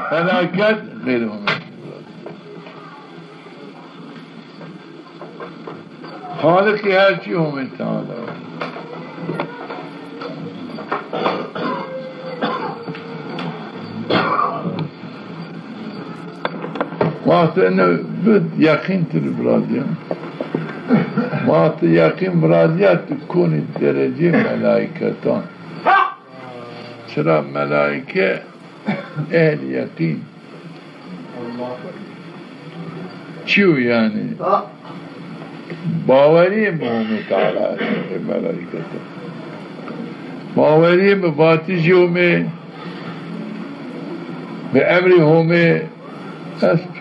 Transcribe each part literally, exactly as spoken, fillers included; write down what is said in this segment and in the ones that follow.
Felaket xeyrê Homê. Xaliqî her çî Homê Teala. Wexto ene bi yeqîn ti rê virazîya. Wexto yeqîn virazîya ti konî derecê melaîketan. Çira melaîke ehl yeqîn. Çiyo yanî? Bawerî mi Homê Teala estê, melaîkete. Bawerî mi vatişî Homê, bi emrî Homê est.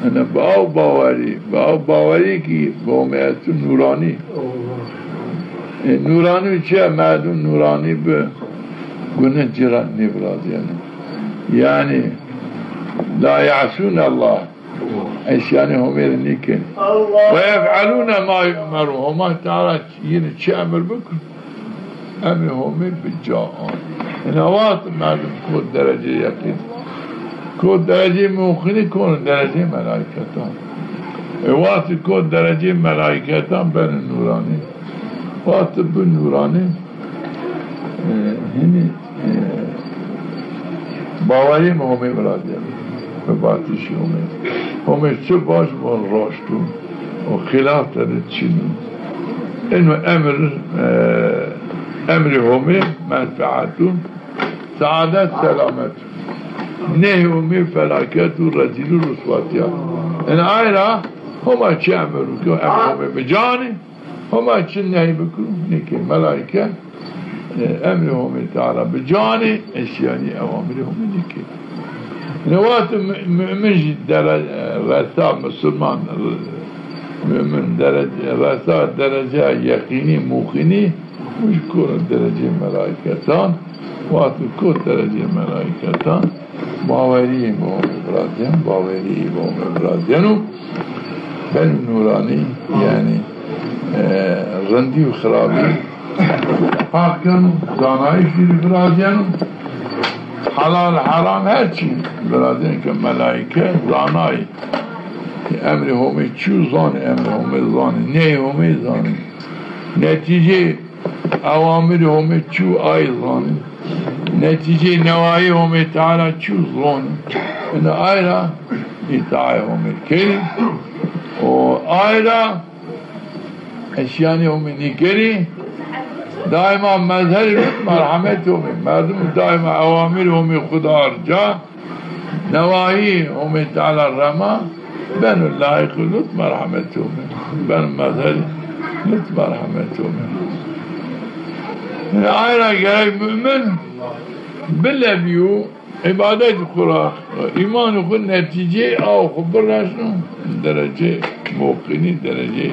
Ene bi aw bawerî, bi aw bawerî kî bi Homê esto nûranî. E, nûranî çi ya? Merdim nûranî bi, guneh ci ra nêvirazîyeno. Yanî, la ya'sûne Allah. Îsyanê Homê rê nêkenê. Ve yef'elûne ma yu'merûn. Homa Teala yîne çi emir bikir, emrê Homê bi ca anê. Ina wext merdim kot derecê yeqîn. Kot derecê muqînî, kono derecê melaîketan. E, wextî kot derecê melaîketan beno nûranî. Wextî bi nûranî, e, hinî, e, bawerî mi Homê virazîyeno. Bi vatişî Homê. Homê çi vaj von raşt o. O xîlaf de de çin o. Eno emir, e, emrê Homê menfeet o. Seadet, selamet. Nehyê Homê felaket û rezîlî û ruswatî ya. Ina ay ra Homa çi emir bikiro, emrê Homê bi ca anê. Homa çi nehy bikiro, nêkê. Melaîke, e, emrê Homê Teala bi ca anê, îsyanî ewamirê Homê nêkê. Ina wext mü-, mumin jî dere-, e, resa, musulman, e, mumin dere-, resa dereceya yeqînî, muqînî, Wi jî kono derecê melaîketan, wexto kot derecê melaîketan, bawerî bi Homê virazîyeno, bawerî bi Homê virazîyeno, beno nûranî, yanî, e, rindî û xirabî ferq keno, zanayîş jî rê virazîyeno, helal heram her çî virazîyeno ke melaîke zanayî. Emrê Homê çi yo zanê, emrê Homê zanê, nehyê Homê zanê. Netîcê ewamirê Homê çi yo, ay zanê. Netîceyê newayê Homê Teala çi yo, zanê. Ina ay ra îtaê Homê kerî. O ay ra îsyanê Homê nêkerî. Daîma mezherî lutf merhemetê Homê. Merdim daîma ewamirê Homê xwu de arca. Newayî Homê Teala rema, beno layiqî lutf merhemetê Homê. Beno mezherî lutf merhemetê Homê. Yanî ay ra gerek mumin bilebîyo, îbadet xwu ra, îmanê xwu, netîceyê aw xwu biresno derecê muqînî, derecê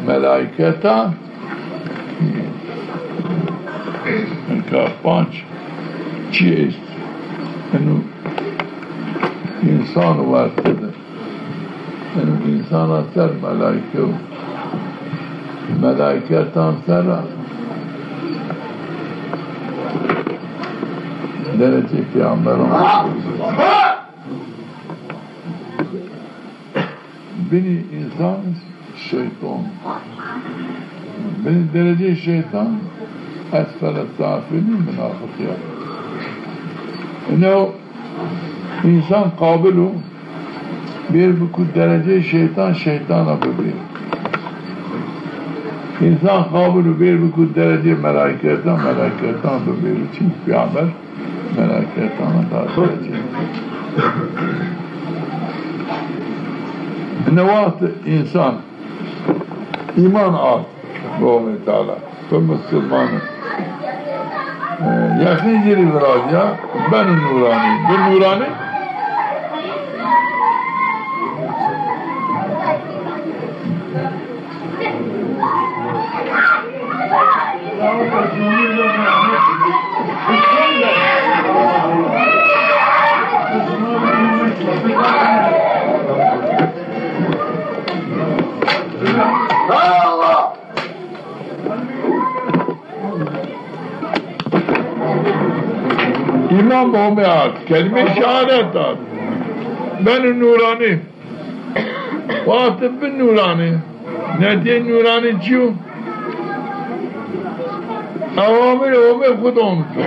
melaîketan. Nika panc çî est. Eno însan werte de. Eno însana ser melaîke yo. Melaîketan ser ra derecê peyamberan. Binî însan şeytan. Binî dereceyê şeytan esfele safilîn, munafiq ya. Ino însan qabil o bêr biku dereceyê şeytan, şeytana bibêr. Însan qabil o bêr biku dereceyê melaîketan, melaîketan bibêr. Çimkî peyamber melaîketana daha derece. Ne wext însan îman ard bi Homê Teala, bi musulman, e, yeqîn ci rê virazîya, beno nûranî. Bi nûranî İmam Homê ard. Kelîmê şehadet ard. Beno nûranî. Wextê bi nûranî. Netê nûranî çi yo? Ewamirê Homê xwu de omto.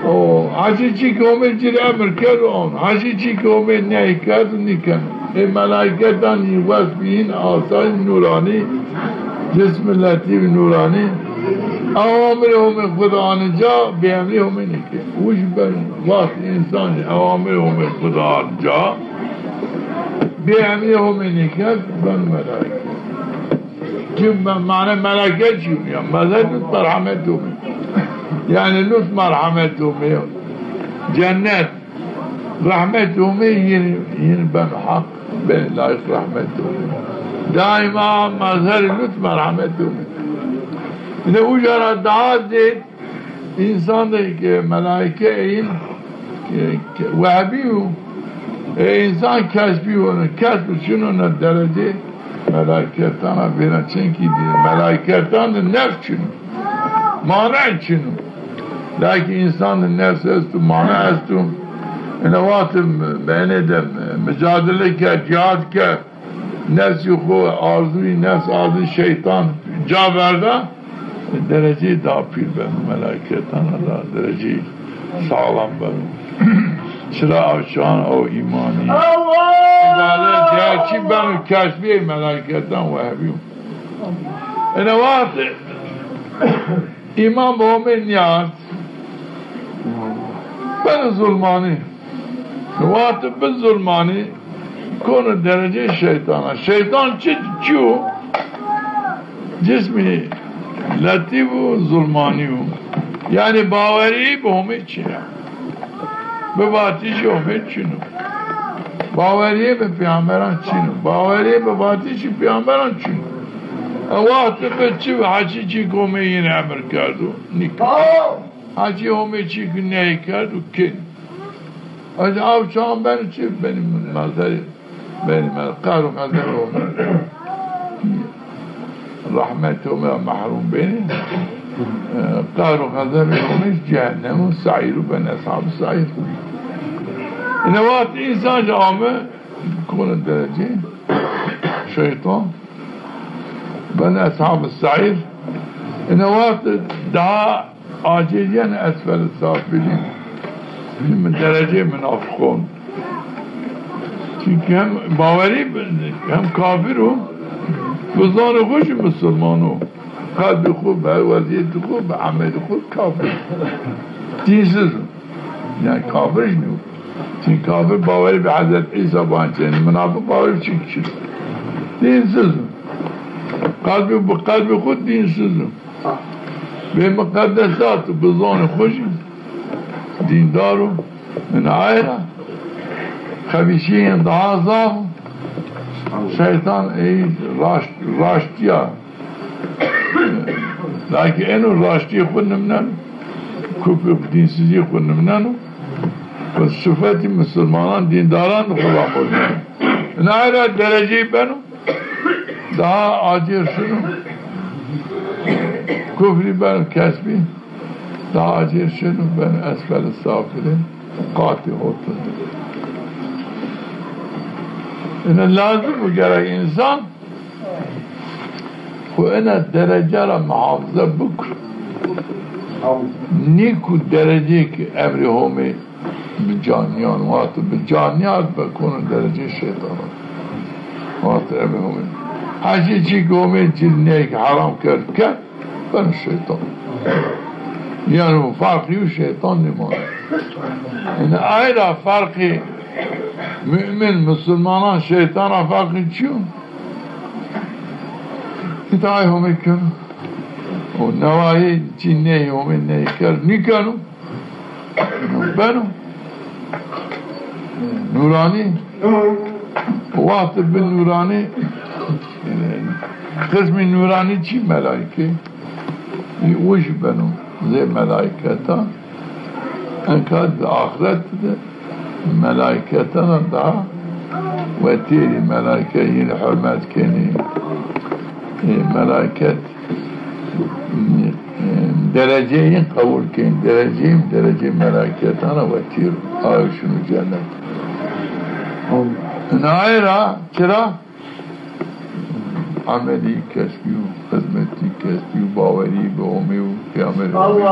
O, heşî çî ki Homê ci rê emir kerd, on. Heşî çî ki Homê nehy kerd, nîkeno. Ê melaîketan yî wes bîyîn asayî nûranî, cismi letîf nûranî. Ew amirê Homê xwu de anê ca, bêemrî Homê nêkê. Wij ben wext însan jî ew amirê Homê xwu de anê ca, bêemrî Homê nêkerd, ben melaîke. Çi me-, mane melaîke çi yo? Ya, mezheb merhamet Homê. Yanî lutf merhamet Homê. Cennet. Rehmet Homê yin, yin ben haq, ben layîq rehmet Homê. Daîma mazhar lutf merhamet Homê. Îne uca ra daha zêd însan de ke melaîke yin, e, ke-, wehbî yo. E, însan kesbî yo, kesb çin o ne derecê melaîketan a vêna çenkî dî. Melaîketan de nefs çin o. Mana çin o. Lakin însan de nefs esto, mana esto. Ene wextê benê de micadele ke, cihad ke, nefsî xwu, arzuyî nefs, arzuyî şeytan ca verda, dereceyê daha pîl beno, melaîketan ra dereceyê sağlam beno. Çira ew çaxan ew îmanî, îbadet, gerçî beno, kesbî melaîketan wehbî yo. Ene wext îman bi Homê nîyart, beno zulmanî. Wext bi zulmanî kono dereceyê şeytan a. Şeytan çi, çi yo? Cismî letîf û zulmanî yo. Yanî bawerî bi Homê çin a. Bi vatişî Homê çin o. Bawerîyê bi peyamberan çin o. Bawerîyê bi vatişî peyamberan çin o. E, wextê bi çi, heçî çî ki Homê yin emir kerdo, nîkeno. Heçî Homê çî ki nehy kerdo, keno. Ez aw çaxan beno çi? Benî mezerî, benî me-, qehr û xezeb Homê. Rehmet Homê ra mehrûm benî. E, qehr û xezebê Homê cehennem û seîr û ben eshab-ı seîr. Îne wext însan jî ame kono derecê şeytan, ben eshab-ı seîr. Îne wext daha Acêrîyen esfel-i safilîn. Min dereceyê minafiqon. Çunkî hem bawerî bi, hem kafir o, bi zonê xwu jî musulman o. Qelbê xwu, bi wezîyetê xwu, bi emelê xwu kafir. Dînsiz o. Yanî kafir jî nîyo. Çunkî kafir bawerî bi Hezret Îsa ban çin, minafiq bawerî bi çik çin. Dînsiz o. Qelbê, bi qelbê xwu dînsiz o. Bê miqedesat û bi zonê xwu jî dîndar o. Min aye ra xebîşîyên daha zaf o. Şeytan ey raşt, raştîya. Lakin eno raştîyê xwu nimneno. Kufrî, dînsizîyê xwu nimneno. Bi sifetî musulmanan, dîndaran de xwu raxozîyeno. Min aye ra dereceyî beno. Daha acêr şino, kufrî beno kesbî, daha acêr şino beno esfel-i safilîn, qatî hotun. Îne lazim o gerek însan xwu ene derece ra muhafaza bikir. Nîku dereceyê ki emrê Homê bi ca nîyan, wexto bi ca nîyard be kono dereceyê şeytanan. Wexto emrê Homê. Heşî çî ki Homê ci ney ki heram kerd, kerd, beno şeytan. Yanî o ferqî û şeytan nêmano. Yanî ay ra ferqî mumin, musulmanan, şeytan ra ferqî çi yo? Îtaay Homê keno. O newayê çî ney Homê ney kerd, nîkeno. Beno. Nûranî. Wextê bi nûranî, qismî nûranî çî melaîke. Û jî beno zê melaîketan. Enka di axiret de melaîketan daha wetêrî, melaîke yîn hurmet kenî. E, melaîket, e, Dereceyên qebul kên, dereceyên, dereceyê melaketan a wetîr, ayo şino cennet. Ina ay ra, çira? Emelî kesbî û xizmetî kesbî û bawerî bi Homê û Peyamberê Homê,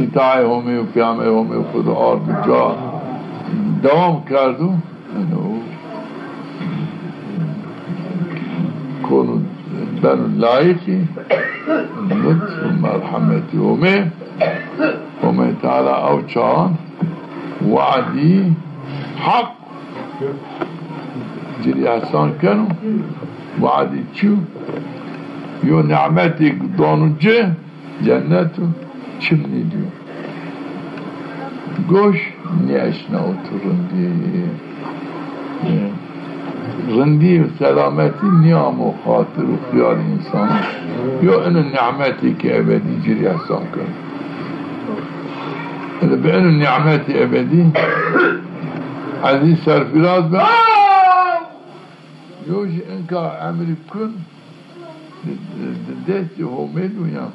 îtaê Homê û Peyamberê Homê xwu di ard û ca dewam kerdo. Eno konu beno layîqî lutf û merhemetî Homê. Homê Teala ew çaxan we'dî heq ci rê îhsan keno. We'dî çi yo? Yo nîmetêk dano ci, cennet o, çim nêdîyo. Goş nêeşna oto rindî. Rindî û selametî nîyamo xatir û xiyalê însanan. Yo ino nîmetêkê ebedî ci rê îhsan keno. Ede bi ino nîmetê ebedî ezîz serfîraz ben. Yo jî inka emrî kun di, di, di destê Homê do ya,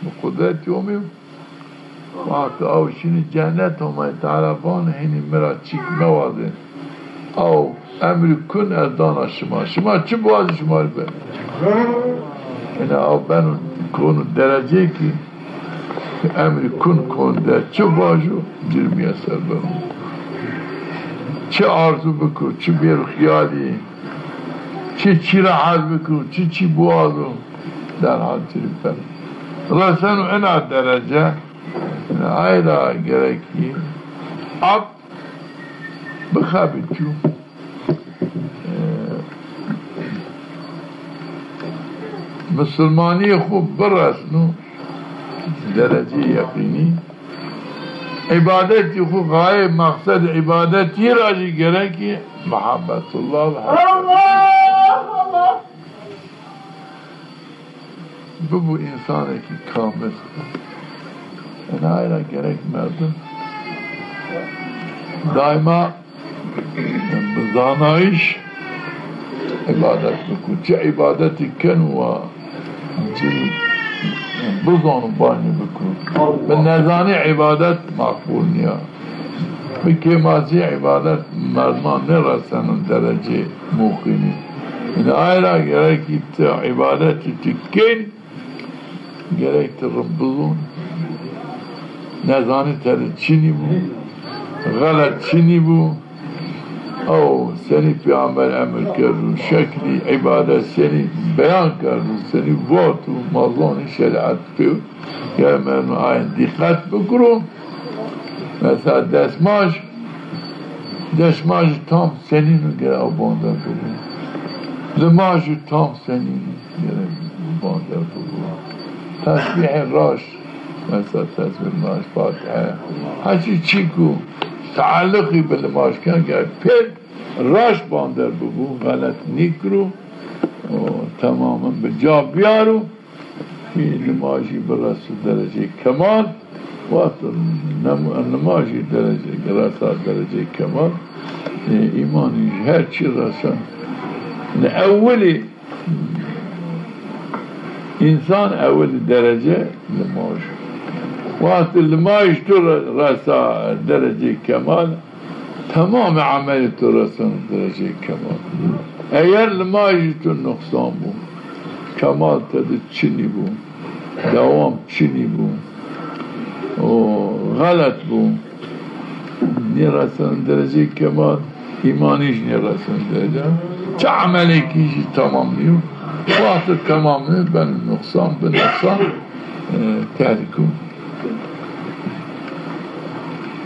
bi qudretê Homê. Wextê aw şinî cennet, Homay Teala vano, hinî mi ra çîk mewazê. Aw emrî kun ez dana şima. Şima çi biwazî şima rê beno. Ina aw beno kono dereceyêkî emrî kun kon de çi vajo, ci rê mîyeser beno. Çi arzu bikiro, çi bêro xiyalî, çi çî ra hez bikiro, çi çî biwazo, derhal ci rê beno. Reseno ina derece, ay ra gerekî abd bixebitîyo. E, misilmanîyê xwu biresno dereceyê yeqînî. Îbadetî xwu, xayê, meqsedê îbadetî ra jî gerekî muhebbetullah ve Allah, Allah. Bibo însanekî kamil. Ena ay ra gerek merdim daîma bi zanayîş îbadet biko. Çi îbadetî keno wa ci bizano banî biko. Bi nezanî îbadet maqbul nîya. Bi kêmasî îbadet merdiman nêreseno dereceyê muqînî. Ina ay ra gerekî ti îbadetî ti kên, gerek ti rind bizon. Nezanî tede çinî bû, xelet çinî bû. Ew senî Peyamber emir kerdo, şeklî îbadet senî beyan kerdo, senî vato, ma zonî şerîet pê. Gere merdim aye dîqet bikiro. Mesela desmaj, desmajî tam senîn o gere ew bander bibo. Limajî tam senîn o gere bander bibo. Tesbîhê raşt, mesela tesbîh raşt, Fatîhe. Heçî çîk o tealluqî bi limaj ken gere pêr raşt bander bibo, xelet nîkiro, o temamen bi ca biyaro. Ê nimajî bireso dereceyê kemal, wexto nem-, nimajî dereceyê, resa dereceyê kemal, ê, îmanî jî her çî resen. Ewilî însan, ewilî derece limaj. Wexto limaj tu re-, resa dereceyê kemal, temamê emelê to reseno dereceyê kemal. Eger limajî to nuqsan bo, kemal tede çinî bo, dewam çinî bo, o xelet bo, nêreseno dereceyê kemal, îmanî jî nêreseno derece. Çi emelêkî jî temam nîyo. Wexto temam nîyo, beno nuqsan, bi nuqsan, e, tehlîk o.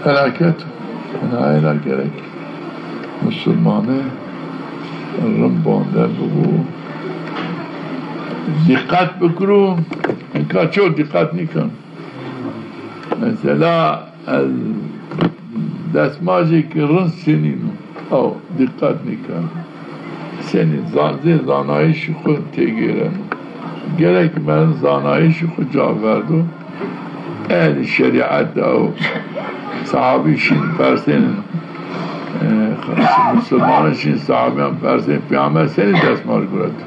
Felaket. Ina ay ra gerek musulmane rind bander bibo. Dîqet bikiro. Inka ço dîqet nîken. Mesela, ez desmajêkî rind senîno. Ew dîqet nîken. Senî zan-, zê zanayîşî xwu têgêreno. Gerek merdim zanayîşî xwu ca verdo. Ehlî şerîet de ew sahabî şîn persênin, e, musulmanan şîn sahabîyan persên, Peyamber senî desmaj guret?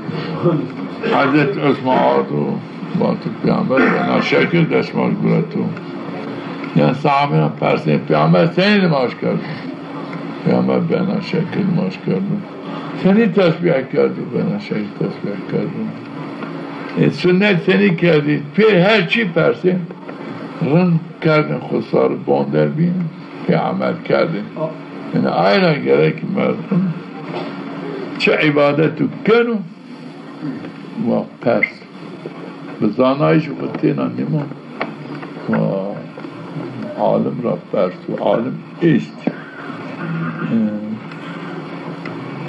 Hezretî Osman ardo, Vato Peyxamber bena şekil destmaj gureto. Yanî sahabîyan persên, Peyxamber senî nimaj kerdo? Peyxamber bena şekil nimaj kerdo. Senî tesbîh kerdo? Bena şekil tesbîh kerdo. E, sunnet senî kerdî? Pê her çî persên. Rind kerdin xo sar, bonder bîn, pê emel kerdin. Yanî ay ra gerek merdim çi îbadeto keno, wa pers. Bi zanayîş xo têna nîmon. Wa alim ra pers û alim est. E,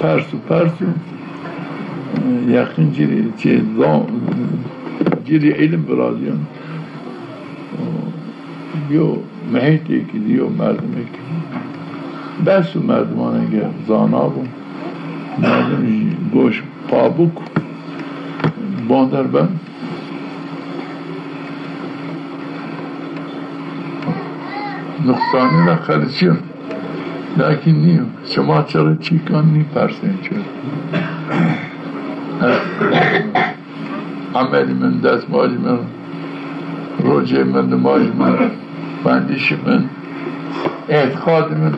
pers û pers û, e, yeqîn ci rê, çi, zan-, ci rê îlim virazîyon. Yo mihîtêkî di, yo merdimêkî. Bes û merdimanê ke zana bo. Merdim jî goş pabuk bonder ben. Nuqsanî ra xelisîyon. Lakîn nîyo. Şima çi rê çîkan nîpersên çi. Emelî min, destmajî min, rocê min, nimajî min, wendişî min, îtîqadî min.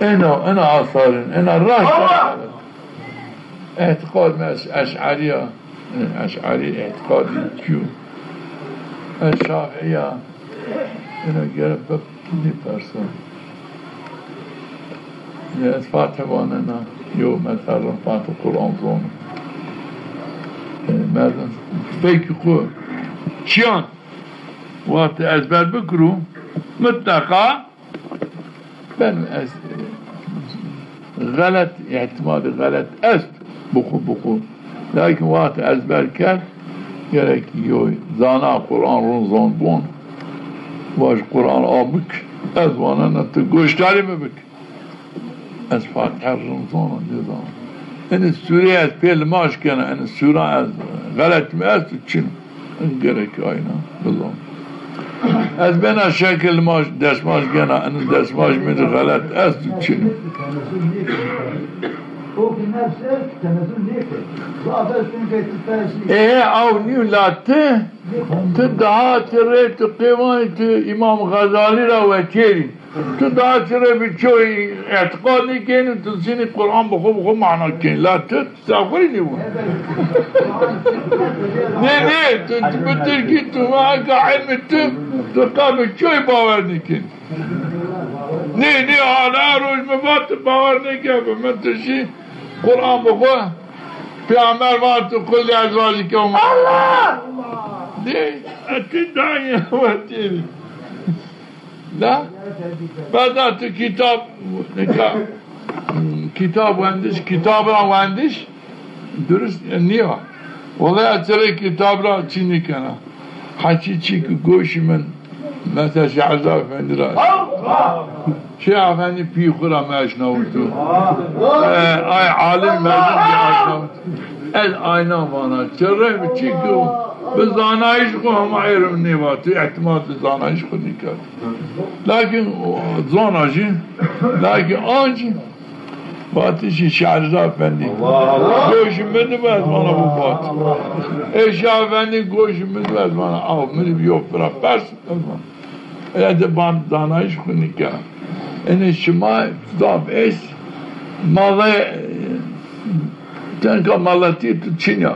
Ena, ena asarên, ena raşt. Îtîqad mi eş-, eş'erî ya, eş'erî îtîqadî çi yo? Ez şafîî ya, ena gere bib nîpersa. Ya ez Fatih vanena, yo mesela Fatih Quran zono. E, merdim fekî xo çiyan wextî ezber bikiro, mutleqa ben ez, e, xelet, îhtîmalî xelet est, bixo, bixo. Lakin wextî ezber kerd, gerek yo zana Quran rind zon bon. Vaj Quran a bik, ez wanena ti goşdarî mi bik. Ez Fatîhe rind zona, nêzana. Enê sûreyê ez pê limaj kena, enê sûra ez xelet mi esto çin o. Gerek ayna bizon. Ez bena şekil limaj, destmaj kena, enê destmaj mi de xelet esto çin o. Ê, aw nîyo la ti, ti daha ti rê ti qê vanî ti Îmam Xezalî ra wetêrî. Tu daha çi rê bi çoy îtîqad nêkenî, tu şinî Quran bi xo, bi xo mana kenî. La tu safirî nîbû. Nê, nê, tu, tu bi tirkî tu, eka ilmî tu, tu qa bi çoy bawer nêkenî. Nê, nê, ana roj mi va tu bawer nêke bi min, tu şî Quran bi xo, Peyxamber va tu qul li ezwacike. Allah! Nê, e, tu dayê wetêrî. La, beda tu kitab, nika, kitab wendiş, kitab ra wendiş, durust nîya. Wellay ez çirê kitab ra çî nîkena. Heçî çî ki goşî min, mesela Şehzad Efendî ra. Şêx Efendî pî xwu ra mi eşnawito. E, ay alim merdim mi eşnawito. Ez ayna vana. Çirê mi çî ki bi zanayîş xwu hema êrim nêvato, îhtîmal bi zanayîş xwu nîkerd. Lakin o, zona jî, lakin ancî vatişî Şehrizad Efendî. Goşî mi di ez vana bu vat. Ê Şah Efendî goşî mi di ez vana. Aw, mi di yo pira pers ez vana. Ede ban zanayîş xwu nîkena. Enê şima zaf est, mala, tenka malatî tu çin ya.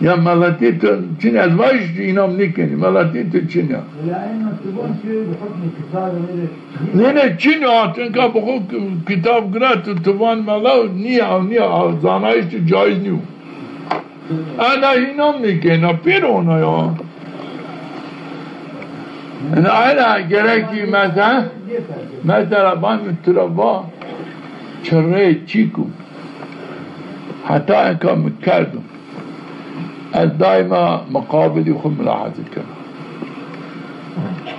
Ya melatî tu çin, ez vajî tu înam nêkenî, melatî tu çin ya. Nê, nê, çin ya, tenka bi xo kitab girat, tu, tu van mela nîya, nîya, zanayîş tu caiz nîyo. Ena înam nêkena, pêro ona ya. Ena ayna gerekî mesela, mesela ben tu ra va, çirê çîk o. Heta eka mi kerdo. Ez daîma miqabilî xwu milaheze kena.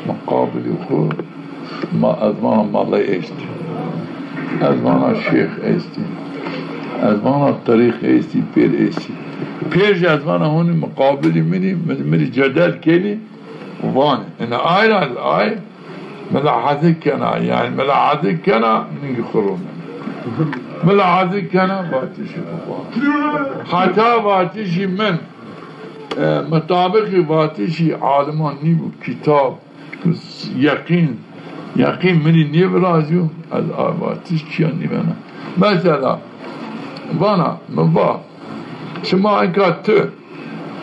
Miqabilî xwu ma, ez vana malay estî. Ez vana şêx estî. Ez vana tirîq estî, pêr estî. Pêr jî ez vana honî miqabilî min î, min, min rê cedel kenî, vanê. Ina ay ra ay, Milaheze kena, yanî milaheze kena, ningî xwu ronena. Milaheze kena, vatişî xwu va. Heta vatişî min, E, mutabiqî vatişî aliman nîbû, kitab, yeqîn, yeqîn minî nêvirazîyo, ez a vatiş çîya nîvena. Mesela, vana, mi va, şima enka ti,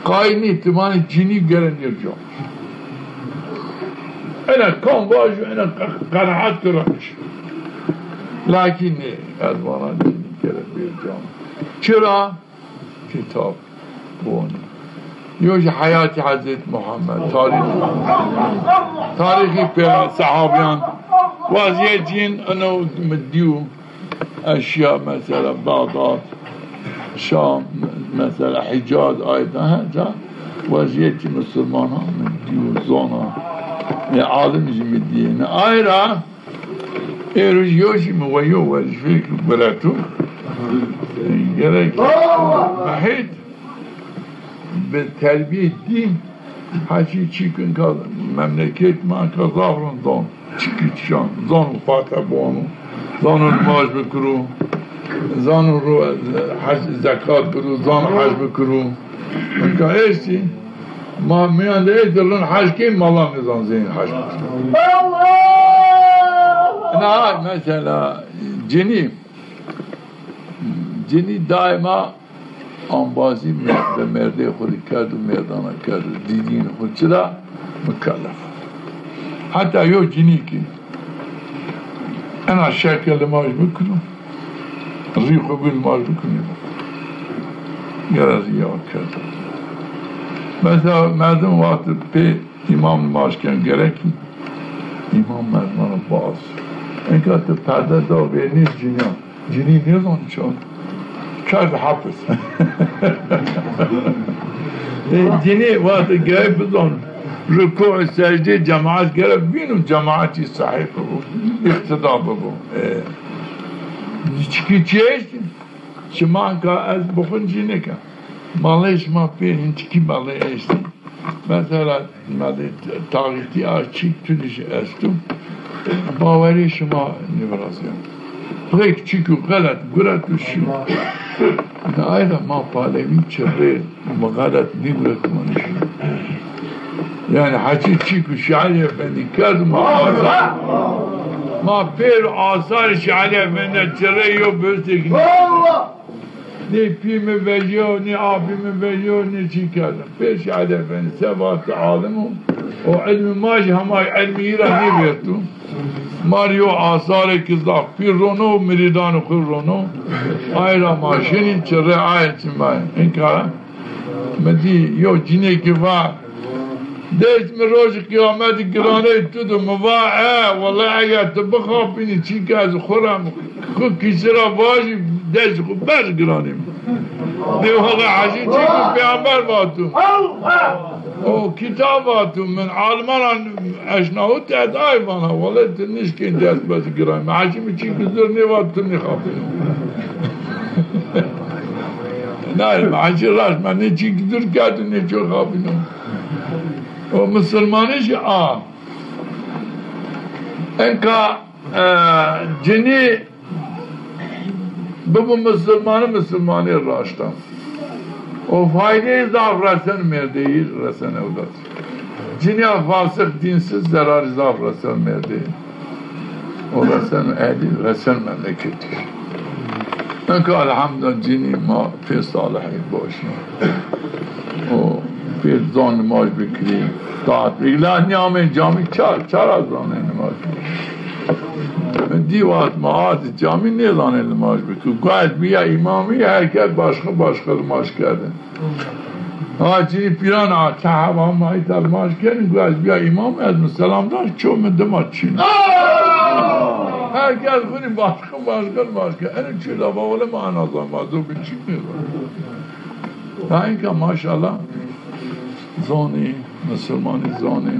qayîl nî, ti vanî cinî gere nêrca. Ena kam vajo, ena qe-, qenaet kira. Lakîn nê, ez vana cinî gere bêrca. Çira? Kitab voni. Yo jî heyatî Hezret Muhammed, tarîx, tarîxî pê-, sehabîyan, wezîyetîn ino mi dîyo. Ez şîya mesela Bexdad, Şam, mesela Hîcaz, ayda her ca wezîyetî misilmanan mi dîyo, zona. E, alim jî mi dîyê. Ay ra Êro jî yo jî mi weyo wezîfeyêk gureto. Gerek mehêt bi terbîyê dîn, heçî çîk inka memleket ma inka zaf rind zon. Çîkî çîyan zon, Fatiha biwano, zano nimaj bikiro, zano ro hec, zekat biro, zano hec bikiro. Inka estî, ma mîyan de ê dilin hec kê, mala nêzan zên hec. Na mesela cinî, cinî daîma ambazî me-, bi merdê xwu rê kerdo, merdana kerdo, dîdîn xwu çira, mukellef. Heta yo cinî kî ena şeke limaj bikiro, rî xwu bî limaj bikiro. Gere rîya kerdo. Mesela merdim wextî pê îmam limaj ken, gerekî îmam merdimana baz. Enka ti perde da vernî cinîyan. Cinî nêzan çi. Kerd hepis. E, cinî wextî gere bizon, rukû, secdê cemaet gere bîno, cemaetî sahî bibo, îqtîda bibo. E, çikî çi eştî? Şima ka ez bixwin cinî ke. Malê şima pê hin çikî malê eştî. Mesela, malê taxîtî a çî tunîş esto. Bawerî şima nêvirazîya. Rêk çîkû xelet gureto şîyo. Ayda ma Palewî çirrê mi xelet nîguret ma nîşîyo. Yanî heçî çîkû Şêx Elî Efendî kerd ma asar. Ma pêr asar Şêx Elî Efendî çirrê yo bistêk nî. Nê pî mi vejîyo, nê apî mi vejîyo, nê çî kerdo. Pêr Şêx Elî Efendî se vatî alim o. O ilmî ma jî hema ilmî î ra nêvêrto. Ma rê yo asarêkî zaf pîr rono, mirîdanê xwu rono. Ay ra ma şinî çirrê ay çi ma. Înka mi dî yo cinîkî va, dest mi rojê qîyametî giraney tu do. Mi va, e, wele eger ti bixapînî, çîka ez xwu ra, xwu kîsî ra vajî, dest xwu berz giranê mi. Dê wele hecî çîkû peyamber vato. O kitab vato, min alimanan eşnawit, ez ay vana, wele ti nişkên dest berz giranê mi. Hecî mi çîkû zor nêvat, tu nêxapîno. Nayê, ma hecî raşt, ma nê çîkû zor kerdo, nê çî xapîno. O misilmanî jî a. Enka, e, cinî bibo misilmanî, misilmanî raşt a. O faydeyê zaf resen mêrdeyî, resen ewlad. Cinîya fasix, dînsiz zerarî zaf resen mêrdeyî. O resen ehlî, resen memleketî. Enka elhamdulîllah cinî ma pê salihî boş. O pê zon nimaj bikirî, taat bikirî. La nîyamên camî ça-, çara zonê nimaj bikirî? Mi dî wext ma ardî camî nêzanê nimaj bikirî. Go ez bîya îmamî, her kes başka başka nimaj kerdê. Ha, cinî pîran a, çeheba ma îta limaj kenî, go ez bîya îmam, ez mi selam da, ço mi dima çin. Her kes xwu rê başka başka limaj ke. Eno çi lava wele ma ena zan, ma zor bi çî nêzan. Ha, înka maşallah zonî, misilmanî zonî.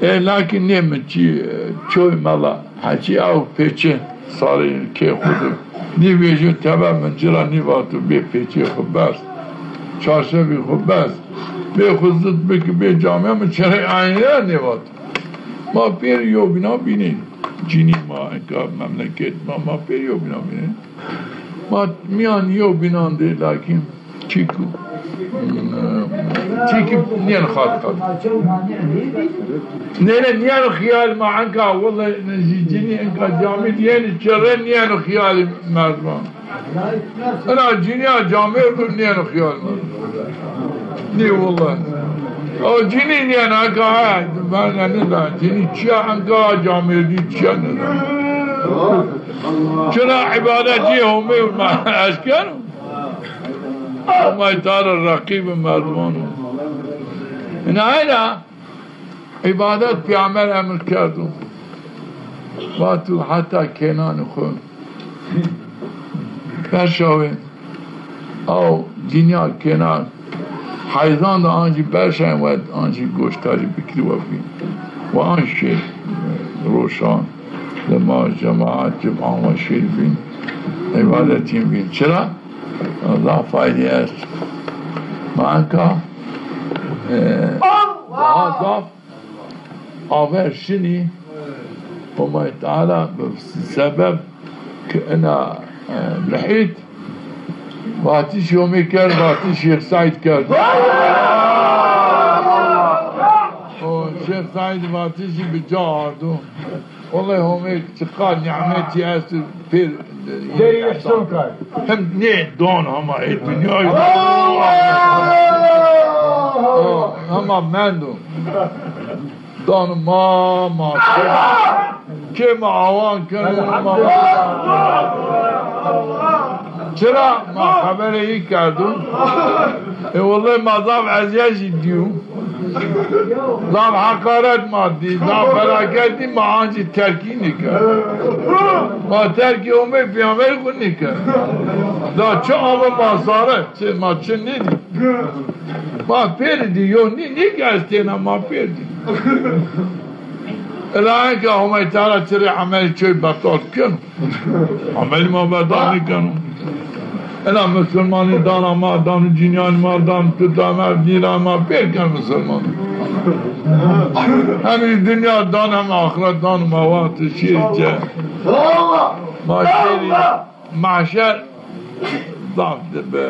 E, lakîn nê mi çî, e, çoy mela, heçî ew pêçe sarê kê xwu de. Nî vêjî tebe min ci ra nîvato bê pêçê xwu berz. Çarşevî xwu berz. Bê xwu zit biki, bê camîya, min çerek aynî ra nêvato. Ma pêr yobîna bînên. Cinî ma, enka memleket ma, ma pêr yobîna bînên. Ma mîyan yobînan de lakîn çîkû Çîkî nîyeno xatir xatir. Nêne nîyeno xîyal ma enka, wellay cinî enka camî dî yenî çirre nîyeno xîyalî merdiman. Ina cinîya camêrdo nîyeno xîyal ma. Nî wellay. O cinî nîyeno enka ha, ben nêda. Cinî çîya enka camêrdî çîya nêda. Çira îbadetçî Homê ma eşkeno. Homay Teala reqîbê merdiman o. Ina ayna îbadet Peyxamber emir kerdo. Vato heta kênanê xo berşawê. Aw cinîya kêna heyzan de ancî berşawên wet ancî goştarî bikirî we bî. Wa an şêr roşan de ma cemaat cib ama şêr bîn. Îbadetîn bîn. Çira? Zaf faydî est. Ma enka, e, daha zaf aver şinî Homay Teala bi sebeb ki ina, e, mihît vatişî Homê kerd, vatişî Şêx Seîd kerd. O Şêx Seîd vatişî bi ca ardo. Wellay Homê çiqa nîmetî esto pêr. Derî îhsan kay. Hem nê don hema ê dinya yo. Hema mendo. Don ma, ma. Kê ma awan keno ma. Çira ma xeberê yî kerdo. E, wellay ma zaf eziyet jî dîyo. Zaf heqaret ma dî, zaf felaket dî, ma ancî terkî nîkerd. Ma terkî Homê Peyxamberî xwu nîkerd. Da çi ame ma sare, çi, ma çi nêdî. Ma pêr dî, yo nî, nî ki ez têna ma pêr dî. Ila enka Homay Teala çirê emelî çoy betal keno. Emelî ma betal nêkeno. Ena misilmanî dana ma, dano cinîyanî ma, dano tuta ma, dîra ma, pêr ken misilman. Hem dinya dan hem axiret dan ma, wextê şêrî ke. Ma şêrî mahşer zaf de be,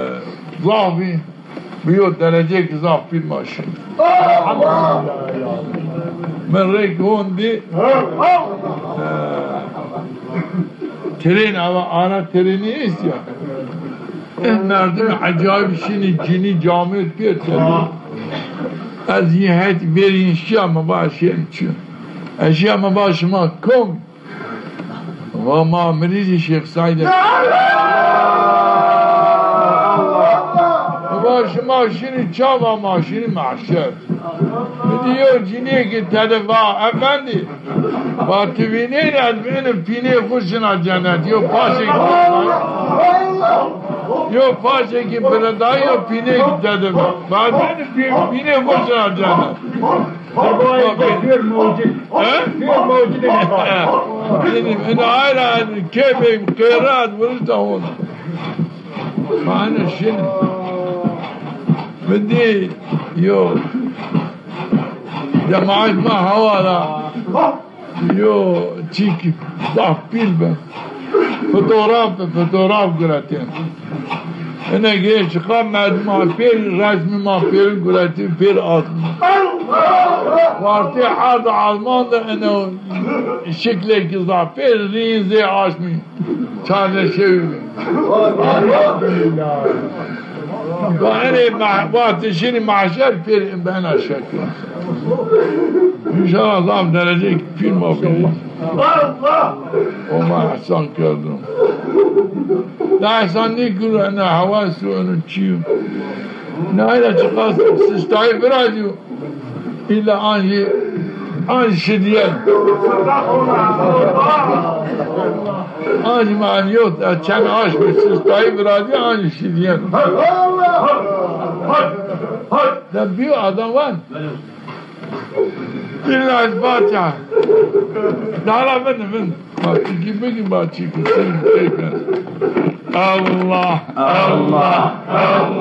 zafî. Bi yo dereceyêk zaf pîl ma şin. Mi rêk hondî, e, tren, ama ara trenî est ya. E, merdimê ecayîb şinî, cinî, camêrd pêr tedî. Ez yî het verî şîya, mi va şên çi. Ez şîya, mi va şima kom? Va ma mirîzî Şêx Seîd. Va şima şinî ça? Va ma şinî mehşer. Mi dî yo cinîyêkî tede va, efendî, va ti vînenî ez bi ino pînê xwu şina cenet. Yo paşêkî, yo paşêkî biredayî yo pînêkî tede va. Va ez bi ino pî-, pînê xwu şina cenet. Pêr mewcid. He? Pêr mewcid. Ino ayra kêfê qêra ad vurişta hona. Mane şin. Mi dî yo cemaat ma hawara yo çîk zaf pîl be. Fotograf be, fotograf guretên. Ene gê çiqa merdima pêr, resmî ma pêrin guretî, pêr asmî. Wartê erd û azman de ene şiklêkî zaf pêr rîn zê asmî. Çardeşewî. Va erê ma-, wextê şinî mahşer pêr bena şekil. Înşallah zaf dereceyêk pîl ma bînî. O ma ehsan kerdo. Da ehsan nêkiro, ena hewas o, eno çî yo. Nayra çiqas sistayî virazîyo. Îlla an jî, an jî şidîyen. An jî ma an yo, çend aşmî sistayî virazîyo, an jî şidîyen. Da bîyo adam van. Îlla ez Fatiha. Dara vin, vin. Baçîkî bigî, baçîkî seyî têken. Allah, Allah, Allah.